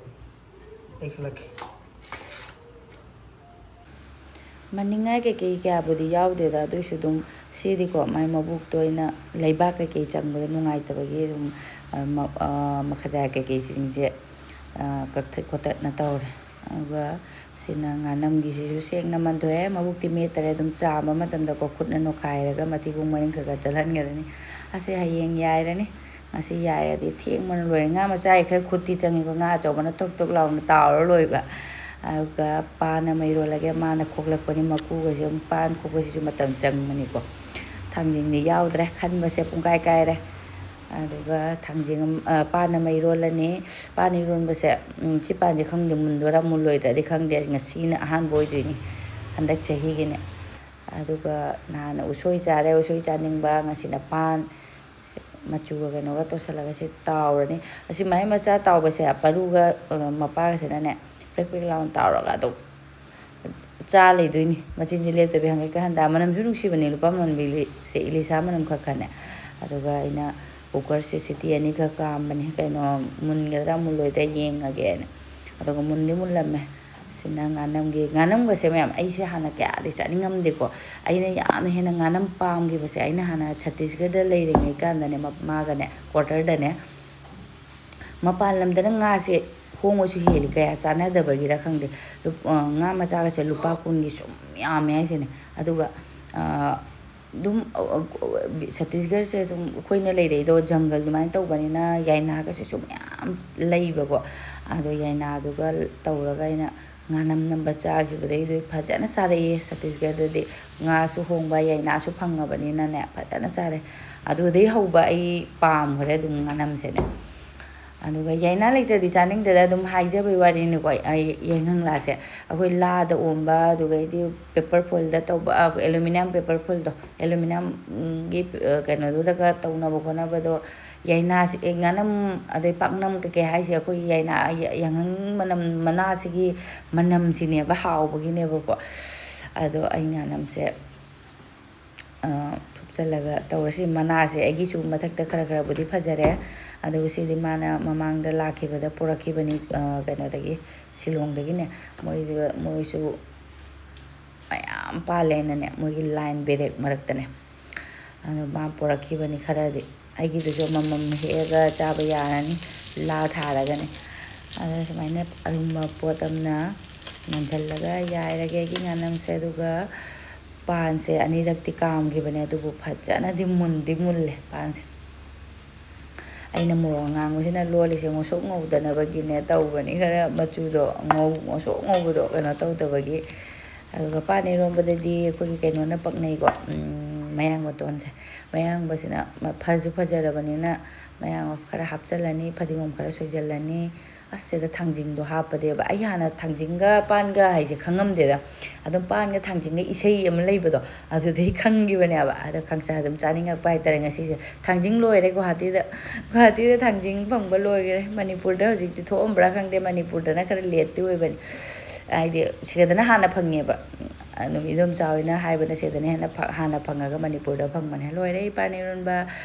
ꯑꯩ ꯈꯜꯂꯛꯀꯦ꯫ ꯃꯅꯤꯡꯉꯥꯏ ꯀꯩꯀꯩ ꯀꯌꯥꯕꯨꯗꯤ ꯌꯥꯎꯗꯦꯗ, ꯑꯗꯨꯏꯁꯨ ꯑꯗꯨꯝ ꯁꯤꯗꯤꯀꯣ, ꯃꯥꯏ ꯃꯕꯨꯛꯇꯣ ꯑꯩꯅ ꯂꯩꯕꯥꯛ ꯀꯩꯀꯩ ꯆꯪꯕꯗ ꯅꯨꯡꯉꯥꯏꯇꯕꯒꯤ ꯑꯗꯨꯝ, ꯑ, ꯃ-, ꯑ, ꯃꯈꯖꯥꯏ ꯀꯩꯀꯩꯁꯤꯡꯁꯦ, ꯑ, ꯀꯛꯊꯠ ꯈꯣꯠꯇꯠꯅ ꯇꯧꯔꯦ꯫ ꯑꯗꯨꯒ ꯁꯤꯅ ꯉꯥꯅꯝꯒꯤꯁꯤꯁꯨ ꯁꯦꯡꯅ ꯃꯟꯊꯣꯛꯑꯦ, ꯃꯕꯨꯛꯇꯤ ꯃꯦꯠꯇꯔꯦ꯫ ꯑꯗꯨꯝ ꯆꯥꯝꯕ ꯃꯇꯝꯗꯀꯣ, ꯈꯨꯠꯅ ꯅꯣꯈꯥꯏꯔꯒ ꯃꯊꯤꯕꯣꯡ ꯃꯔꯤꯟ ꯈꯔ ꯈꯔ ꯆꯠꯍꯟꯒꯗꯅꯤ꯫ ꯑꯁꯤ ꯍꯌꯦꯡ ꯌꯥꯏꯔꯅꯤ꯫ ꯉꯁꯤ ꯌꯥꯏꯔꯗꯤ ꯊꯦꯡꯕꯅ ꯂꯣꯏꯔꯦ꯫ ꯉꯥ ꯃꯆꯥꯒꯤ ꯈꯔ ꯈꯨꯠꯇꯤ ꯆꯪꯉꯤꯀꯣ, ꯉꯥ ꯑꯆꯧꯕꯅ ꯇꯣꯛ ꯇꯣꯛ ꯂꯥꯎꯅ ꯇꯥꯎꯔ ꯂꯣꯏꯕ꯫ ꯑꯗꯨꯒ ꯄꯥꯟ ꯑꯃ ꯏꯔꯣꯜꯂꯒꯦ꯫ ꯃꯥꯅ ꯈꯣꯛꯂꯛꯄꯅꯤ, ꯃꯀꯨꯒꯁꯦ ꯑꯗꯨꯝ, ꯄꯥꯟ ꯈꯣꯛꯄꯁꯤꯁꯨ ꯃꯇꯝ ꯆꯪꯕꯅꯤꯀꯣ꯫ ꯊꯥꯡꯖꯤꯡꯗꯤ ꯌꯥꯎꯗ꯭ꯔꯦ, ꯈꯟꯕꯁꯦ ꯄꯨꯡꯀꯥꯏ ꯀꯥꯏꯔꯦ꯫ ꯑꯗꯨꯒ ꯊꯥꯡꯖꯤꯡ ꯑꯃ, ꯑ, ꯄꯥꯟ ꯑꯃ ꯏꯔꯣꯜꯂꯅꯤ꯫ ꯄꯥꯟ ꯏꯔꯣꯟꯕꯁꯦ, ꯎꯝ, ꯁꯤ ꯄꯥꯟꯁꯦ ꯈꯪꯗꯦ, ꯃꯨꯟꯗꯣꯏꯔꯥ ꯃꯨꯜꯂꯣꯏꯗ꯭ꯔꯗꯤ ꯈꯪꯗꯦ꯫ ꯉꯁꯤꯅ ꯑꯍꯥꯟꯕ ꯑꯣꯏꯗꯣꯏꯅꯤ ꯍꯟꯗꯛ ꯆꯍꯤꯒꯤꯅꯦ꯫ ꯑꯗꯨꯒ ꯅꯍꯥꯟꯅ ꯎꯁꯣꯏ ꯆꯥꯔꯦ, ꯎꯁꯣꯏ ꯆꯥꯅꯤꯡꯕ꯫ ꯉꯁꯤꯅ ꯄꯥꯟ ꯃꯆꯨꯒ ꯀꯩꯅꯣꯒ ꯇꯧꯁꯜꯂꯒ ꯁꯤ ꯇꯥꯎꯔꯅꯤ꯫ ꯑꯁꯤ ꯃꯍꯩ ꯃꯆꯥ ꯇꯥꯎꯕꯁꯦ ꯄꯔꯨꯒ, ꯑ, ꯃꯄꯥꯒꯁꯤꯅꯅꯦ ꯄ꯭ꯔꯦꯛ ꯄ꯭ꯔꯦꯛ ꯂꯥꯎꯅ ꯇꯥꯎꯔꯒ ꯑꯗꯨꯝ ꯆꯥ ꯂꯩꯗꯣꯏꯅꯤ꯫ ꯃꯆꯤꯟꯁꯦ ꯂꯦꯞꯇꯕꯤ ꯍꯪꯒꯠꯀ ꯍꯟꯗ꯫ ꯃꯅꯝꯁꯨ ꯅꯨꯡꯁꯤꯕꯅꯤ ꯂꯨꯄꯥ ꯃꯃꯟꯕꯤꯁꯦ, ꯏꯂꯤꯁꯥ ꯃꯅꯝ ꯈꯔ ꯈꯔꯅꯦ꯫ ꯑꯗꯨꯒ ꯑꯩꯅ ꯀꯨꯀꯔꯁꯦ ꯁꯤꯇꯤ ꯑꯅꯤꯈꯛ ꯀꯥꯝꯕꯅꯤ, ꯀꯩꯅꯣ, ꯃꯨꯟꯒꯗ꯭ꯔꯥ ꯃꯨꯜꯂꯣꯏꯗ꯭ꯔꯥ ꯌꯦꯡꯉꯒꯦꯅ꯫ ꯑꯗꯨꯒ ꯃꯨꯟꯗꯤ ꯃꯨꯜꯂꯝꯃꯦ꯫ ꯁꯤꯅ ꯉꯥꯅꯝꯒꯤ, ꯉꯥꯅꯝꯒꯁꯦ ꯃꯌꯥꯝ ꯑꯩꯁꯦ ꯍꯥꯟꯅ ꯀꯌꯥꯗꯤ ꯆꯥꯅꯤꯡꯉꯝꯗꯦꯀꯣ꯫ ꯑꯩꯅ ꯌꯥꯝꯅ ꯍꯦꯟꯅ ꯉꯥꯅꯝ ꯄꯥꯝꯈꯤꯕꯁꯦ, ꯑꯩꯅ ꯍꯥꯟꯅ ꯁꯠꯇꯤꯁꯒꯔꯗ ꯂꯩꯔꯤꯉꯩ ꯀꯥꯟꯗꯅꯦ, ꯃ-, ꯃꯥꯒꯅꯦ ꯀ꯭ꯋꯥꯇꯔꯗꯅꯦ, ꯃꯄꯥꯟ ꯂꯝꯗꯅ ꯉꯥꯁꯦ ꯍꯣꯡꯕꯁꯨ ꯍꯦꯜꯂꯤ, ꯀꯌꯥ ꯆꯥꯟꯅꯗꯕꯒꯤꯔ ꯈꯪꯗꯦ꯫ ꯂꯨꯞ-, ꯑ, ꯉꯥ ꯃꯆꯥꯒꯁꯦ ꯂꯨꯄꯥ ꯀꯨꯟꯒꯤ ꯁꯨꯝ ꯌꯥꯝꯃꯦ ꯍꯥꯏꯁꯤꯅꯦ꯫ ꯑꯗꯨꯒ, ꯑ, ꯑꯗꯨꯝ, ꯑ, ꯑ, ꯁꯠꯇꯤꯁꯒꯔꯁꯦ ꯑꯗꯨꯝ ꯑꯩꯈꯣꯏꯅ ꯂꯩꯔꯛꯏꯗꯣ ꯖꯪꯒꯜ ꯑꯗꯨꯃꯥꯏꯅ ꯇꯧꯕꯅꯤꯅ ꯌꯥꯏꯅꯥꯒꯁꯦ ꯁꯨꯝ ꯃꯌꯥꯝ ꯂꯩꯕꯀꯣ꯫ ꯑꯗꯣ ꯌꯥꯏꯅꯥꯗꯨꯒ ꯇꯧꯔꯒ ꯑꯩꯅ ꯉꯥꯅꯝ ꯅꯝꯕ ꯆꯥꯈꯤꯕꯗꯩꯗꯤ ꯐꯖꯅ ꯆꯥꯔꯛꯑꯦ꯫ ꯁꯠꯇꯤꯁꯒꯔꯗꯗꯤ ꯉꯥꯁꯨ ꯍꯣꯡꯕ, ꯌꯥꯏꯅꯥꯁꯨ ꯐꯪꯉꯕꯅꯤꯅꯅꯦ, ꯐꯖꯅ ꯆꯥꯔꯦ꯫ ꯑꯗꯨꯗꯩ ꯍꯧꯕ ꯑꯩ ꯄꯥꯝꯈ꯭ꯔꯦ ꯑꯗꯨꯝ ꯉꯥꯅꯝꯁꯦꯅꯦ꯫ ꯑꯗꯨꯒ ꯌꯥꯏꯅꯥ ꯂꯩꯇ꯭ꯔꯗꯤ ꯆꯥꯅꯤꯡꯗꯦꯗ, ꯑꯗꯨꯝ ꯍꯥꯏꯖꯕꯩ ꯋꯥꯔꯤꯅꯤꯀꯣ꯫ ꯑꯩ ꯌꯥꯏꯉꯪꯂꯥꯁꯦ ꯑꯩꯈꯣꯏ ꯂꯥꯗ ꯑꯣꯝꯕ, ꯑꯗꯨꯒꯩꯗꯤ paper foilꯗ ꯇꯧꯕ, ꯑꯦꯂꯨꯃꯤꯅꯤꯌꯝ paper foilꯗꯣ, ꯑꯦꯂꯨꯃꯤꯅꯤꯌꯝꯒꯤ ꯀꯩꯅꯣꯗꯨꯗꯒ ꯇꯧꯅꯕ ꯈꯣꯠꯅꯕꯗꯣ, ꯌꯥꯏꯅꯥꯁꯦ, ꯑꯦ, ꯉꯥꯅꯝ, ꯑꯗꯩ ꯄꯥꯛꯅꯝ ꯀꯩꯀꯩ ꯍꯥꯏꯁꯦ ꯑꯩꯈꯣꯏꯒꯤ ꯌꯥꯏꯅꯥ, ꯌꯥꯏꯉꯪ ꯃꯅꯝ, ꯃꯅꯥꯁꯤꯒꯤ ꯃꯅꯝꯁꯤꯅꯦꯕ ꯍꯥꯎꯕꯒꯤꯅꯦꯕꯀꯣ꯫ ꯑꯗꯣ ꯑꯩ ꯉꯥꯅꯝꯁꯦ ꯊꯨꯞꯆꯜꯂꯒ ꯇꯧꯔꯁꯤ꯫ ꯃꯅꯥꯁꯦ ꯑꯩꯒꯤꯁꯨ ꯃꯊꯛꯇ ꯈꯔ ꯈꯔꯕꯨꯗꯤ ꯐꯖꯔꯦ, ꯑꯗꯨꯕꯨ ꯁꯤꯗꯤ ꯃꯥꯅ ꯃꯃꯥꯡꯗ ꯂꯥꯛꯈꯤꯕꯗ ꯄꯨꯔꯛꯈꯤꯕꯅꯤ, ꯀꯩꯅꯣꯗꯒꯤ, ꯁꯤꯂꯣꯡꯗꯒꯤꯅꯦ꯫ ꯃꯣꯏꯗ, ꯃꯣꯏꯁꯨ ꯃꯌꯥꯝ ꯄꯥꯜꯂꯦꯅꯅꯦ, ꯃꯣꯏꯒꯤ ꯂꯥꯏꯟ ꯕꯦꯔꯦꯛ ꯃꯔꯛꯇꯅꯦ꯫ ꯑꯗꯣ ꯃꯥ ꯄꯨꯔꯛꯈꯤꯕꯅꯤ ꯈꯔꯗꯤ꯫ ꯑꯩꯒꯤꯗꯨꯁꯨ ꯑꯃꯃꯝ ꯍꯦꯛꯑꯒ ꯆꯥꯕ ꯌꯥꯔꯅꯤ, ꯂꯥ ꯊꯥꯔꯒꯅꯦ꯫ ꯑꯗ ꯁꯨꯃꯥꯏꯅ ꯑꯔꯨꯝꯕ ꯄꯣꯠ ꯑꯃꯅ ꯅꯟꯁꯤꯜꯂꯒ ꯌꯥꯏꯔꯒꯦ ꯑꯩꯒꯤ ꯉꯥꯅꯝꯁꯦ꯫ ꯑꯗꯨꯒ ꯄꯥꯟꯁꯦ ꯑꯅꯤꯔꯛꯇꯤ ꯀꯥꯝꯈꯤꯕꯅꯦ, ꯑꯗꯨꯕꯨ ꯐꯖꯅꯗꯤ ꯃꯨꯟꯗꯤ ꯃꯨꯜꯂꯦ ꯄꯥꯟꯁꯦ꯫ ꯑꯩꯅ ꯃꯣꯔꯣꯛ ꯑꯉꯥꯡꯕꯁꯤꯅ ꯂꯣꯜꯂꯤꯁꯦ ꯉꯧꯁꯣꯛ ꯉꯧꯗꯅꯕꯒꯤꯅꯦ ꯇꯧꯕꯅꯤ, ꯈꯔ ꯃꯆꯨꯗꯣ ꯉꯧ-, ꯉꯧꯁꯣꯛ ꯉꯧꯕꯗꯣ ꯀꯩꯅꯣ ꯇꯧꯗꯕꯒꯤ꯫ ꯑꯗꯨꯒ ꯄꯥꯟ ꯏꯔꯣꯟꯕꯗꯗꯤ ꯑꯩꯈꯣꯏꯒꯤ ꯀꯩꯅꯣꯅ ꯄꯛꯅꯩꯀꯣ, ꯎꯝ, ꯃꯌꯥꯡ ꯃꯇꯣꯟꯁꯦ꯫ ꯃꯌꯥꯡꯕꯁꯤꯅ ꯃ-, ꯐꯁꯨ ꯐꯖꯔꯕꯅꯤꯅ ꯃꯌꯥꯡꯕ ꯈꯔ ꯍꯥꯞꯆꯤꯜꯂꯅꯤ, ꯐꯗꯤꯒꯣꯝ ꯈꯔ ꯁꯣꯏꯖꯤꯜꯂꯅꯤ꯫ ꯑꯁ, ꯁꯤꯗ ꯊꯥꯡꯖꯤꯡꯗꯣ ꯍꯥꯞꯄꯗꯤꯕ꯫ ꯑꯩ ꯍꯥꯟꯅ ꯊꯥꯡꯖꯤꯡꯒ ꯄꯥꯟꯒ ꯍꯥꯏꯁꯦ ꯈꯪꯉꯝꯗꯦꯗ꯫ ꯑꯗꯨꯝ ꯄꯥꯟꯒ ꯊꯥꯡꯖꯤꯡꯒ ꯏꯁꯩ ꯑꯃ ꯂꯩꯕꯗꯣ, ꯑꯗꯨꯗꯩ ꯈꯪꯈꯤꯕꯅꯦꯕ꯫ ꯑꯗꯣ ꯈꯪꯁꯥ ꯑꯗꯨꯝ ꯆꯥꯅꯤꯡꯉꯛꯄ ꯍꯥꯏꯇꯥꯔꯦ ꯉꯁꯤꯁꯦ꯫ ꯊꯥꯡꯖꯤꯡ ꯂꯣꯏꯔꯦ ꯒꯨꯍꯥꯇꯤꯗ꯫ ꯒꯨꯍꯥꯇꯤꯗ ꯊꯥꯡꯖꯤꯡ ꯐꯪꯕ ꯂꯣꯏꯈ꯭ꯔꯦ꯫ ꯃꯅꯤꯄꯨꯔꯗ ꯍꯧꯖꯤꯛꯇꯤ ꯊꯣꯛꯑꯝꯕ꯭ꯔꯥ ꯈꯪꯗꯦ, ꯃꯅꯤꯄꯨꯔꯗꯅ ꯈꯔ ꯂꯦꯠꯇꯤ ꯑꯣꯏꯕꯅꯤ꯫ ꯍꯥꯏꯗꯤ ꯁꯤꯗꯅ ꯍꯥꯟꯅ ꯐꯪꯉꯦꯕ꯫ ꯑꯗꯨꯝ ꯏꯗꯣꯝꯆꯥ ꯍꯣꯏꯅ ꯍꯥꯏꯕꯅ ꯁꯤꯗꯅ ꯍꯦꯟꯅ ꯐ-, ꯍꯥꯟꯅ ꯐꯪꯉꯒ ꯃꯅꯤꯄꯨꯔꯗ ꯐꯪꯕꯅꯦ꯫ ꯂꯣꯏꯔꯦ ꯏꯄꯥꯟ ꯏꯔꯣꯟꯕ,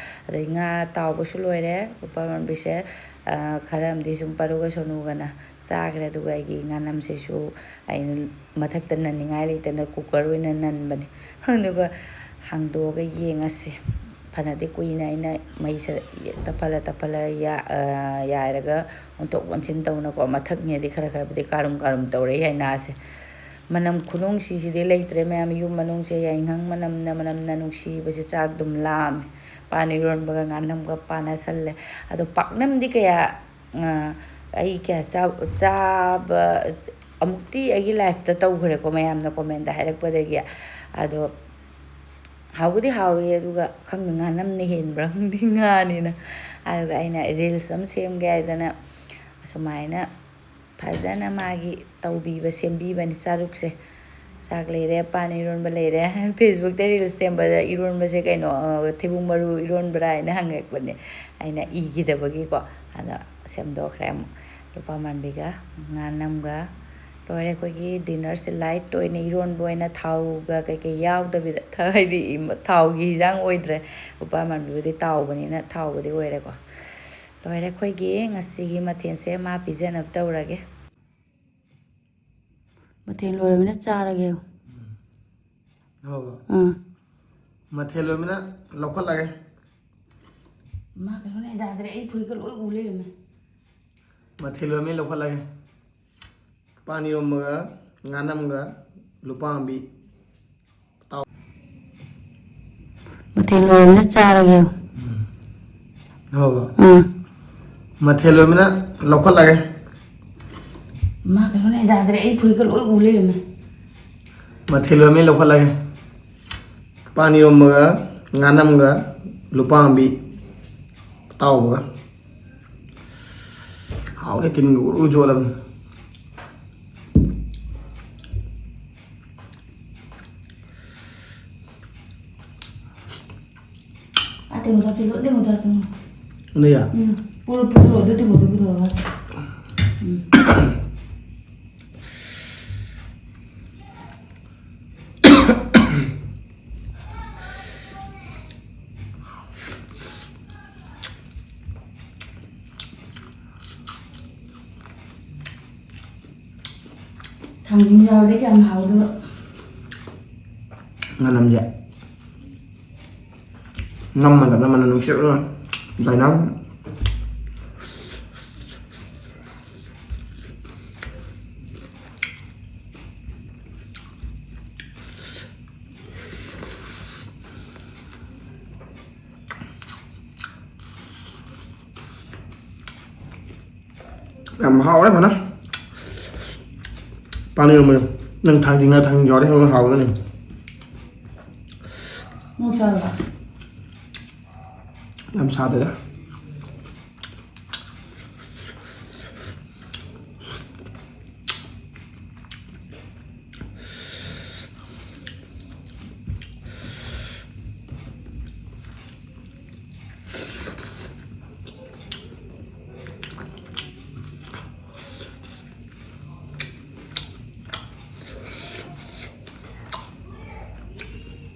ꯑꯗꯩ ꯉꯥ ꯇꯥꯎꯕꯁꯨ ꯂꯣꯏꯔꯦ꯫ ꯎꯄꯥꯟ ꯏꯔꯣꯟꯕꯤꯁꯦ, ꯑ, ꯈꯔ ꯑꯃꯗꯤ ꯁꯨꯝ ꯄꯔꯨꯒ ꯁꯣꯅꯨꯒꯅ ꯆꯥꯈ꯭ꯔꯦ꯫ ꯑꯗꯨꯒ ꯑꯩꯒꯤ ꯉꯥꯅꯝꯁꯤꯁꯨ ꯑꯩꯅ ꯃꯊꯛꯇ ꯅꯟꯅꯤꯡꯉꯥꯏ ꯂꯩꯇꯅ cooker ꯑꯣꯏꯅ ꯅꯟꯕꯅꯦ꯫ ꯑꯗꯨꯒ ꯍꯥꯡꯗꯣꯛꯑꯒ ꯌꯦꯡꯉꯁꯤ꯫ ꯐꯅꯗꯤ ꯀꯨꯏꯅ ꯑꯩꯅ ꯃꯩꯁꯦ ꯇꯞꯍꯜꯂ ꯇꯞꯍꯜꯂ ꯌꯥ-, ꯑ, ꯌꯥꯏꯔꯒ ꯑꯣꯟꯊꯣꯛ ꯑꯣꯟꯁꯤꯟ ꯇꯧꯅꯀꯣ, ꯃꯊꯛꯅꯦꯗꯤ ꯈꯔ ꯈꯔꯕꯨꯗꯤ ꯀꯥꯔꯨꯝ ꯀꯥꯔꯨꯝ ꯇꯧꯔꯦ ꯌꯥꯏꯅꯥꯁꯦ꯫ ꯃꯅꯝ ꯈꯨꯅꯨꯡꯁꯤꯁꯤꯗꯤ ꯂꯩꯇ꯭ꯔꯦ ꯃꯌꯥꯝ, ꯌꯨꯝ ꯃꯅꯨꯡꯁꯦ ꯌꯥꯏꯉꯪ ꯃꯅꯝꯅ, ꯃꯅꯝꯅ ꯅꯨꯡꯁꯤꯕꯁꯦ ꯆꯥꯛ ꯑꯗꯨꯝ ꯂꯥꯝꯃꯦ꯫ ꯄꯥꯟ ꯏꯔꯣꯟꯕꯒ ꯉꯥꯅꯝꯒ ꯄꯥꯟꯅꯁꯜꯂꯦ꯫ ꯑꯗꯣ ꯄꯥꯛꯅꯝꯗꯤ ꯀꯌꯥ ꯑ, ꯑꯩ ꯀꯌꯥ ꯆꯥ-, ꯆꯥꯕ ꯑꯃꯨꯛꯇꯤ ꯑꯩꯒꯤ life ꯇ ꯇꯧꯈ꯭ꯔꯦꯀꯣ, ꯃꯌꯥꯝꯅ comment ꯇ ꯍꯥꯏꯔꯛꯄꯗꯒꯤ꯫ ꯑꯗꯣ ꯍꯥꯎꯕꯨꯗꯤ ꯍꯥꯎꯋꯤ, ꯑꯗꯨꯒ ꯈꯪꯗꯦ, ꯉꯥꯅꯝꯅ ꯍꯦꯟꯕ꯭ꯔꯥ ꯈꯪꯗꯦ, ꯉꯥꯅꯤꯅ꯫ ꯑꯗꯨꯒ ꯑꯩꯅ reels ꯑꯃ ꯁꯦꯝꯒꯦ ꯍꯥꯏꯗꯅ ꯁꯨꯃꯥꯏꯅ ꯐꯖꯅ ꯃꯥꯒꯤ ꯇꯧꯕꯤꯕ, ꯁꯦꯝꯕꯤꯕꯅꯤ ꯆꯥꯔꯨꯛꯁꯦ꯫ ꯆꯥꯛ ꯂꯩꯔꯦ, ꯄꯥꯟ ꯏꯔꯣꯟꯕ ꯂꯩꯔꯦ꯫ Facebookꯇ reels ꯁꯦꯝꯕꯗ ꯏꯔꯣꯟꯕꯁꯦ ꯀꯩꯅꯣ, ꯑ, ꯊꯩꯕꯣꯡ ꯃꯔꯨ ꯏꯔꯣꯟꯕ꯭ꯔꯥ ꯍꯥꯏꯅ ꯍꯪꯉꯛꯄꯅꯦ꯫ ꯑꯩꯅ ꯏꯈꯤꯗꯕꯒꯤꯀꯣ꯫ ꯑꯗ ꯁꯦꯝꯗꯣꯛꯈ꯭ꯔꯦ ꯑꯃꯨꯛ꯫ ꯂꯨꯄꯥ ꯃꯥꯟꯕꯤꯒ ꯉꯥꯅꯝꯒ ꯂꯣꯏꯔꯦ꯫ ꯑꯩꯈꯣꯏꯒꯤ dinnerꯁꯦ light ꯑꯣꯏꯅ, ꯏꯔꯣꯟꯕ ꯑꯣꯏꯅ ꯊꯥꯎꯒ ꯀꯩꯀꯩ ꯌꯥꯎꯗꯕꯤꯗ, ꯊ-, ꯍꯥꯏꯗꯤ ꯊꯥꯎꯒꯤ ꯍꯤꯟꯖꯥꯡ ꯑꯣꯏꯗ꯭ꯔꯦ꯫ ꯂꯨꯄꯥ ꯃꯥꯟꯕꯤꯕꯨꯗꯤ ꯇꯥꯎꯕꯅꯤꯅ ꯊꯥꯎꯕꯨꯗꯤ ꯑꯣꯏꯔꯦꯀꯣ꯫ ꯂꯣꯏꯔꯦ ꯑꯩꯈꯣꯏꯒꯤ ꯉꯁꯤꯒꯤ ꯃꯊꯦꯜꯁꯦ, ꯃꯥ ꯄꯤꯖꯅꯕ ꯇꯧꯔꯒꯦ꯫ ꯃꯊꯦꯜ ꯂꯣꯏꯔꯕꯅꯤꯅ ꯆꯥꯔꯒꯦ꯫ ꯍꯣꯏ꯫ ꯑꯥ꯫ ꯃꯊꯦꯜ ꯂꯣꯏꯔꯕꯅꯤꯅ ꯂꯧꯈꯠꯂꯒꯦ꯫ ꯃꯥ ꯀꯩꯅꯣꯅꯦ, ꯌꯥꯗ꯭ꯔꯦ, ꯑꯩ ꯐꯨꯔꯤꯠꯀ ꯂꯣꯏ ꯎ ꯂꯩꯔꯝꯃꯦ꯫ ꯃꯊꯦꯜ ꯂꯣꯏꯔꯕꯅꯤꯅ ꯂꯧꯈꯠꯂꯒꯦ꯫ ꯄꯥꯟ ꯏꯔꯣꯝꯕꯒ ꯉꯥꯅꯝꯒ ꯂꯨꯄꯥ ꯑꯃꯕꯤ꯫ ꯃꯊꯦꯜ ꯂꯣꯏꯔꯕꯅꯤꯅ ꯆꯥꯔꯒꯦ꯫ ꯎꯝ꯫ ꯃꯊꯦꯜ ꯂꯣꯏꯔꯕꯅꯤꯅ ꯂꯧꯈꯠꯂꯒꯦ꯫ ꯃꯥ ꯀꯩꯅꯣꯅꯦ, ꯌꯥꯗ꯭ꯔꯦ, ꯑꯩ ꯐꯨꯔꯤꯠꯀ ꯂꯣꯏ ꯎ ꯂꯩꯔꯝꯃꯦ꯫ ꯃꯊꯦꯜ ꯂꯣꯏꯔꯕꯅꯤꯅ ꯂꯧꯈꯠꯂꯒꯦ꯫ ꯄꯥꯟ ꯏꯔꯣꯝꯕꯒ ꯉꯥꯅꯝꯒ ꯂꯨꯄꯥ ꯑꯃꯕꯤ ꯑꯇꯥꯎꯕꯒ꯫ ꯍꯥꯎꯔꯦ, ꯇꯤꯟꯒ ꯎꯔꯨ ꯆꯣꯠꯂꯕꯅꯤ꯫ ꯑꯥ, ꯇꯦꯡꯀꯣꯠꯇ ꯍꯥꯞꯆꯤꯜꯂꯣ, ꯇꯦꯡꯀꯣꯠꯇ ꯍꯥꯞꯆꯤꯜꯂꯣ꯫ ꯎꯝ꯫ ꯄꯨꯔꯣ, ꯄꯨꯊꯣꯔꯛꯑꯣ, ꯑꯗꯨ ꯇꯦꯡꯀꯣꯠꯇ ꯄꯨꯊꯣꯔꯛꯑꯣ꯫ ꯎꯝ꯫ ꯊꯥꯡꯖꯤꯡ ꯌꯥꯎꯔꯗꯤ ꯀꯌꯥꯝ ꯍꯥꯎꯗꯣꯏꯕ꯫ ꯉꯥꯅꯝꯁꯦ ꯅꯝꯃꯗ ꯅꯝꯃꯅ ꯅꯨꯡꯁꯤꯠ ꯗꯥꯏꯅꯥ꯫ ꯌꯥꯝ ꯍꯥꯎꯔꯦ ꯐꯅ꯫ ꯄꯥꯅꯤꯔ ꯃꯣꯏ ꯅꯪ ꯊꯥꯡꯖꯤꯡ ꯊꯥꯡꯖꯤꯡ ꯌꯥꯎꯔꯦ, ꯍꯦꯟꯅ ꯍꯥꯎꯒꯅꯤ꯫ ꯆꯥꯔꯕ? ꯌꯥꯝ ꯁꯥꯗꯦꯗ꯫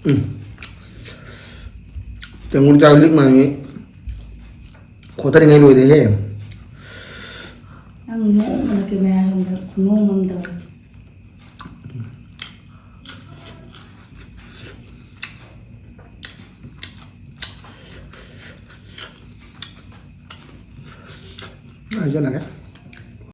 ꯎꯝ꯫ ꯆꯪꯒꯨꯝ ꯆꯥꯛ ꯂꯤꯛ ꯃꯥꯡꯉꯤ꯫ ꯈꯣꯠꯇꯔꯤꯉꯩ ꯂꯣꯏꯔꯦꯍꯦ꯫ ꯅꯪ ꯅꯣꯡꯃꯗ ꯀꯦꯃꯦꯔꯥ ꯁꯣꯝꯗ ꯈꯨꯅꯣꯡ ꯑꯃ ꯇꯧꯔꯦ꯫ ꯍꯥꯏꯖꯜꯂꯒꯦ꯫